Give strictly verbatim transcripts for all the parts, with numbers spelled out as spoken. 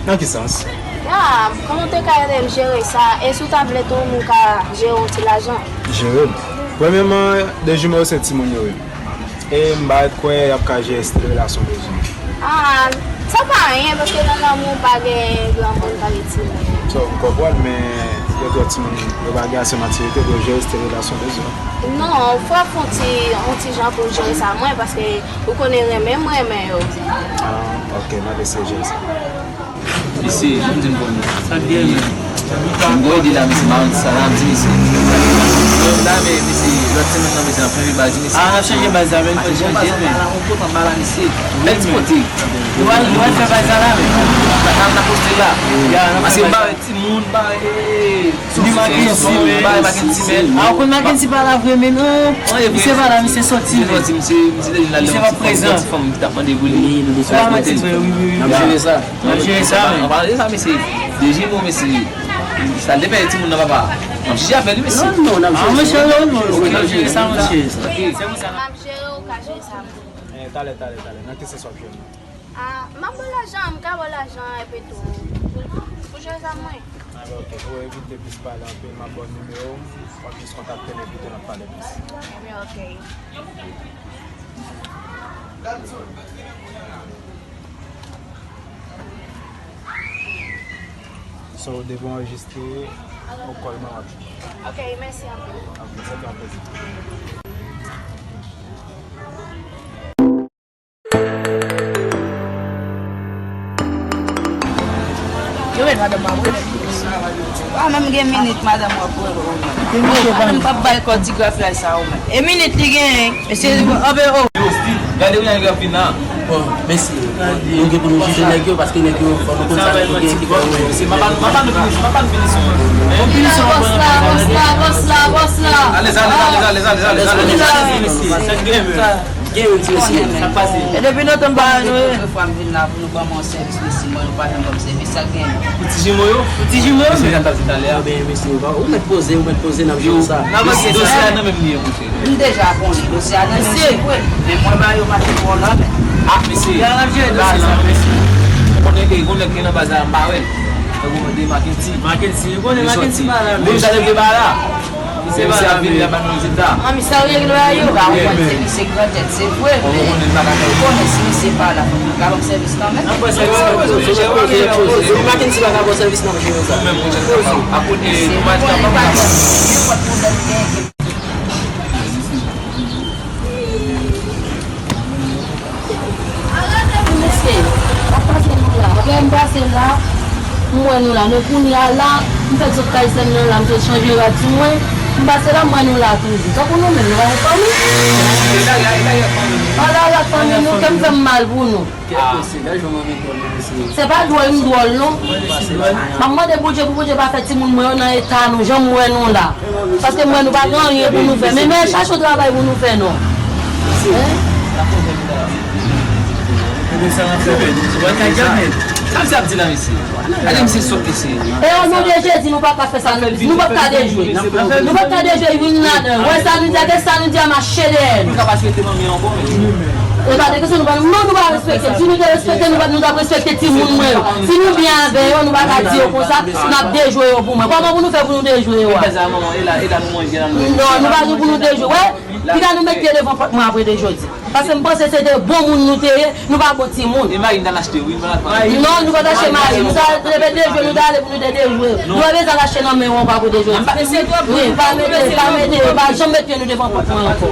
Nan ki sans? Ya, kòman w te ka ede m jere sa? E si w ta vle tou, m ka jere yon ti lajan. Jere m? Premyèman, de jime yo se timoun yo ye. E m pa ret kwè y ap ka jere stil relasyon de jime. Ah, sa pa anyen, paske nan lanmou pa gen granmoun, pa gen timoun. So, m konprann, men yo twò timoun, yo pa gen ase matirite pou yo jere stil relasyon de jime. Non, fò w fè yon ti, yon ti jan pou w jere sa mwen, paske ou konnen renmen m renmen yo. Ah, ok, m ap eseye jere sa. Mesye, jan m di n bon. Sa k gen, men? M gwo ide la, mesye, m pa konn sa la, m di mesye. Mwen m ta renmen, mesye, lòt semèn nan, mesye, n ap chanje baz, mesye. Ah, n ap chanje baz la, men n fò chanje l, men. Bèl ti kote. Nou al, nou al fè baz la la, men. N ap poste la. Paske m pa wè timoun, m pa wè, eh, eh, eh, ni makensi, men. M pa wè makensi, men. Ah, ou konn makensi pa la vre, men non. Misye pa la, misye sòti, men. Misye pa prezan. Ti fanm ki t ap mande pou li. Wi, wi, wi. N ap jere sa. N ap jere sa, men. N ap jere sa, mesye. De jime, mesye. Sa l te fè timoun nan, papa. N ap jije afè li, mesye. Non, non, n ap jere sa. Ah, monchè, non, non, non, n ap jere sa, monchè. Ok. Se pou sa n ap jere, ou ka jere sa, men. Eh, talè, talè, talè. Nan ki sans w ap jere m? Ah, m ap ba w lajan, m ka ba w lajan, epi tou. Ou jere sa, mwen. Ah, ok. Pou evite plis pale anpil, m ap ba w nimewo m, w ap jis kontakte m, epi tou n ap pale plis. Ebyen, ok. So, depi w anrejistre, ou kòl mwen, w ap jwenn. Ok, mèsi anpil. Ok, se te yon plezi. Yo, men madanm mwen ap rele m. Pa menm gen minit madanm w ap rele w, men. Oh, pa menm p ap bay kòdigrafyay sa, ou menm. E minit li genyen. Mesye, anben, oh. Yo, Steve, gade ou jan nèg yo ap vin la. Bon, mesye, nou gen pou nou jije nèg yo, paske nèg yo, fò nou konn sa nèg yo gen ki fè yo menm. Mesye, m ap ba nou, m ap ba nou pinisyon, m ap ba nou pinisyon. Bòs la, bòs la, bòs la, bòs la. Alèz, alèz, alèz, alèz, alèz, alèz, alèz, alèz, mesye. Sa k gen, men? Gen yon ti mesye. Sa k pase? E depi lontan m pa wè nou, e. Premye fwa m vin la pou nou ban m yon sèvis, mesye, mwen, nou pa janm ban m sèvis, sa k gen? Pou ti jimo yo? Pou ti jimo yo, men. Mesye, jan m t ap di talè a. Ebyen, mesye, ou mèt poze, ou mèt poze, n ap jere sa. Dosye a nan men m li ye, monchè. M deja konnen dosye a nan men m, se vre. Men mwen ba yo mache pou w la, men. Ah, mesye. L ap jere dosye a nan men m. Ou konnen ke gon nèg ki nan baz la, m pa wè l. Nèg ou mande Mackendy. Mackendy, ou konnen Mackendy pa la, men. Bon, sa nèg yo pa la. Misye ap vin la, ba nou rezilta. Ah, misye ap regle bagay yo. Nou ka konprann se misye grantèt, se vre, men ou konnen si misye pa la, fòk nou ka ban m sèvis kanmenm. N ap ban sèvis kanmenm. Mackendy pa ka ban sèvis nan jere sa. Nou menm, nou menm, akote, nou pa di nenpòt pwoblèm gen. Mesye, w ap pase nou la. Lè m pase la, m wè nou la. Men kounye a la, m fèk sot kay sè m nan la, m sot chanje rad sou mwen. M pase la, m wè nou la toujou. Tankou nou menm, nou pa gen fanmi. Ala, ala fanmi nou, kè m fè m mal pou nou. Kèt mesye, gade jan w mande dwòl nan mesye. Se pa dwòl, m dwòl non. M ap mande Bondye pou Bondye pa fè timoun mwen yo nan eta nou, jan m wè nou la. Paske m wè nou pa gen anyen pou nou fè. Men, men chache yon travay pou nou fè non. Hein? Sa misye ap di la, mesye. Gade misye sòt, mesye. E o non de Jezi, nou pa ka fè sa, nou p ap ka dejwe. Nou p ap ka dejwe youn ladan yo. Wè sa nou di a, gade sa nou di a, mache dèyè nou. Pou l ka pa swete manmi ankò, mesye. E pa de kesyon nou pa, non, nou pa respekte. Si nou te respekte, nou pa, nou t ap respekte timoun mwen yo. Si nou byen avè yo, nou pa ka di yo konsa, n ap dejwe yo pou mwen. Kòman pou nou fè pou nou dejwe yo a? Non, nou pa gen pou nou dejwe. Wè, pita nou mete devan pòt mwen apre de jodi. Paske m panse se de bon moun nou te ye, nou pa bon timoun. E mari m t al achte, wi, m t al achte. Non, nou pa t achte mari. Nou ta leve de jwe, nou ta ale pou nou te dejwe. Nou pa bezwen al achte nan men w ankò apre de jodi. Wi, pa mete, pa mete, pa janm met pye nou devan pòt mwen ankò.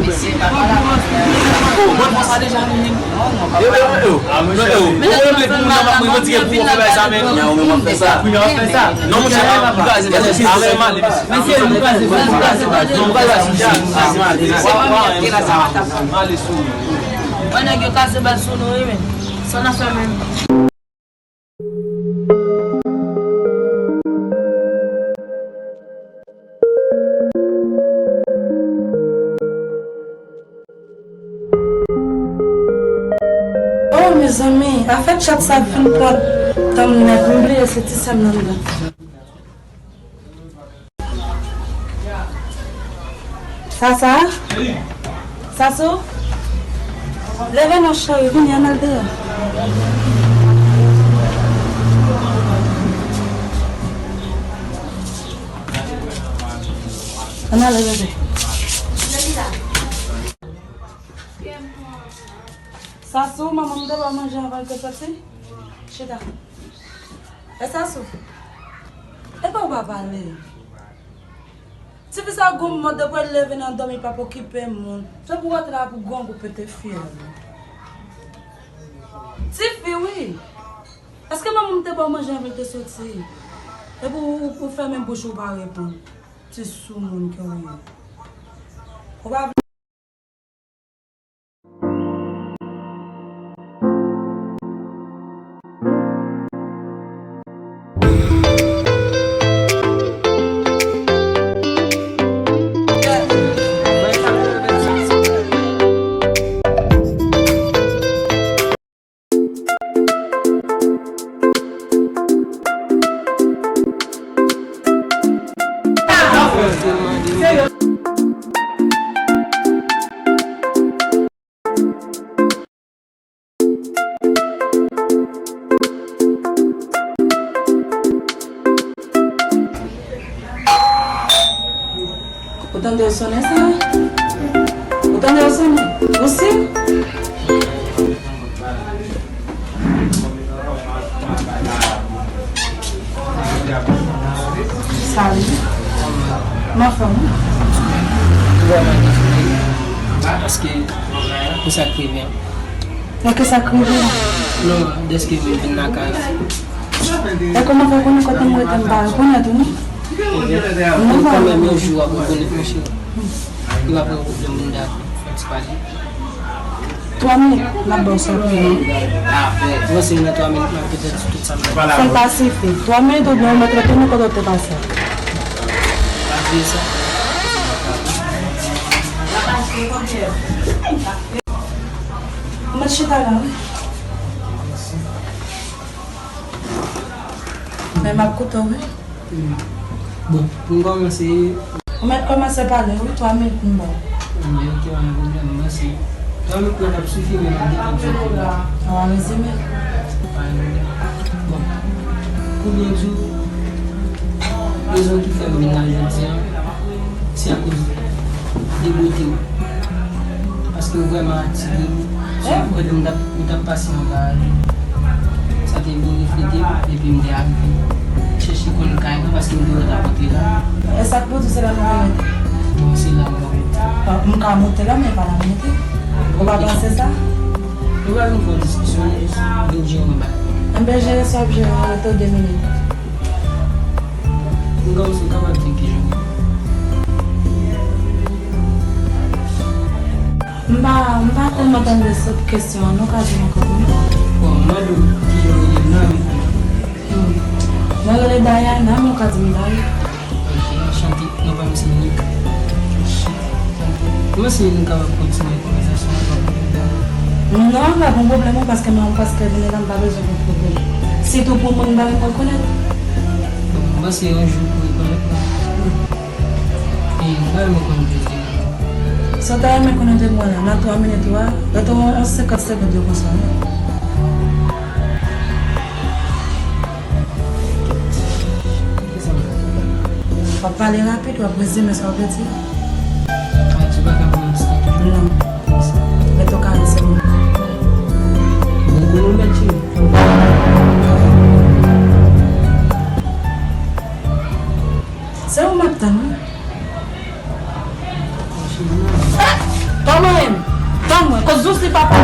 Yo, yo, yo, yo. Yo, yo, yo. Ou vle pou moun nan pa pou revandike pou w fè bagay sa, men. Ou menm w ap fè sa. Ou menm w ap fè sa. Non, monchè, m kraze, m kraze. Mesye, nou kraze, nou kraze, nou kraze. Mwen nèg yo kaze bal sou nou, wi, men. Sa n ap fè menm? Oh, mezanmi, afè tchat sa fin pran tan m nèt, m bliye se ti sè m nan anndan. Sasa? Sasou? Leve non cheri, vini, ann al deyò. Ale, bebe. Sasou, manman m te ba w manje anvan l te soti? Chita. E Sasou? Epa w pa pale? Tifi sa gou mòd, depi l leve nan dòmi, pa p okipe moun. Se pou w antre la pou grangou pete fyèl. Tifi, wi. Èske manman m te ba w manje anvan l te soti? Epi w, w, w fèmen bouch ou, w pa reponn. Ti soumoun ke w ye. Ou pa vle Ou tande yo sonnen sa? Ou tande yo sonnen? Ou si? Salut. M anfòm wi. Paske pou sa k rive an. Nan ki sa k rive an? Non, dèske m vin lakay la. E kòman fè konnen kote m rete m pa rekonèt ou non? Non, kanmenm yon jou w ap rekonèt, monchè. Li pa pran pwoblèm, moun dakò fè ti pale. Twa minit, m ap ba w sa pou mwen. Apre, mwen se nan twa minit, m ap gentan di tout sa m gen. Sa pa sifi. Twa minit oubyen ou mèt retounen kote w te pase a. Pa bliye sa. Ou mèt chita la, wi. Men m ap koute w, wi. Bon, pou n kòmanse. Ou mèt kòmanse pale, wi, twa minit m ba w. Anben, ok, pa gen pwoblèm, mèsi. Twa minit lan t ap sifi, men m ap gentan di w. Ou a rezime. Pa gen pwoblèm. Bon, pou byen di w, rezon ki fè m vin la jodi a, se akoz de bote w. Paske w vrèman atire m. Sou kote m t ap, m t ap pase anba a, sa te vin reflete m, epi m te arive chèche konn kay mwen, paske m te wè l ap antre la. E sa k pou di se la nou ka monte? Bon, se la nou ka monte. Ah, m ka monte la, men pa la monte. Ou pa panse sa? Nou pa vin fè yon diskisyon, jis vin jere yon bagay. Anben, jere sa w ap jere an, rete w de minit. M panse w kapab di ki jan. M pa, m pa tèlman tande sot kesyon an, non, ka di m ankò pou mwen. Bon, m mande w ki jan w ye nan men. Hmm. Mwen rele Dayana, men w ka di m Day. Ok, anchante. Non pa m se Nick. Mwen se nou kapab kontinye konvèsasyon an, pa pwoblèm. Non, pa gon pwoblèm, non, paske mwen, paske vini la, m pa bezwen gen pwoblèm. Sitou pou moun m pa menm rekonèt. Bon, m panse yon jou pou rekonèt mwen. E m pa renmen konn plis de mwen. Sa w ta renmen konnen de mwen la, nan twa minit ou a, rete yon, yon senkant segonn yo konsa, wi. W ap pale rapid, w ap rezime sa w vle di. Sa w di pa ka pran yon ti tan toujou? Non. Rete yon karant segonn. Bon, bon, bon, mèt, cheri. Se ou m ap tann, wi. Tann mwen menm. Tann mwen. Koz dous li papa.